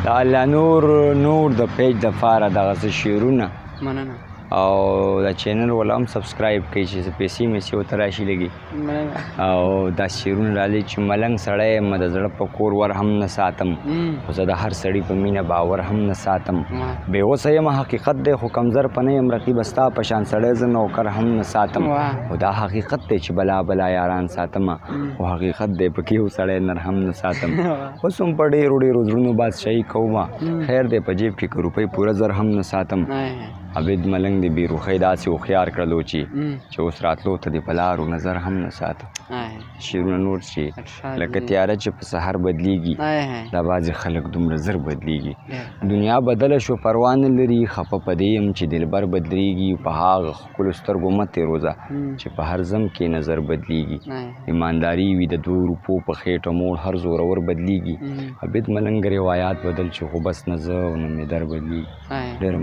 د الله نور نور د پیج د فاره دغه څه شعرونه. مننه. او دا چینل ولا هم سبسکرایب کړئ چې پیسې مې ورته راشي لګي. مننه. او دا شعرونه رالی چې ملنګ سړی یم، د زړه په کور ور هم نه ساتم، خو زه د هر سړي په مینه باور هم نه ساتم. بې وسه یم حقیقت دی، خو کمزر په نه یم، رقیبه ستا په شان سړی زه نوکر هم نه ساتم. خو دا حقیقت دی چې بلا بلا یاران ساتم، خو حقیقت دی پکې یو سړی نر هم نه ساتم. اوس هم په ډېرو ډېرو زړونو بادشاهي کومه، خیر دی په جیب کې که روپۍ پوره زر هم نه ساتم. عابد ملنګ دې بې روخۍ داسې هوښیار کړلو چې اوس راتلو ته دې په لارو نظر هم نه ساتم. شعرونه نور چې لکه تیاره چې په سحر بدلیږي، دا بعضې خلک دومره زر بدلیږي. دنیا بدله شو پروا نه لري، خفه په دې یم چې دلبر بدلیږي. په هغه ښکلو سترګو مه تېروځه چې په هر ځم کې نظر بدلیږي. ایمانداري وي د 2 روپو په خېټه موړ هر زورور بدلیږي. عابد ملنګ روایات بدل چې خو بس نه زه او نه مې در بدلیږي. ډېر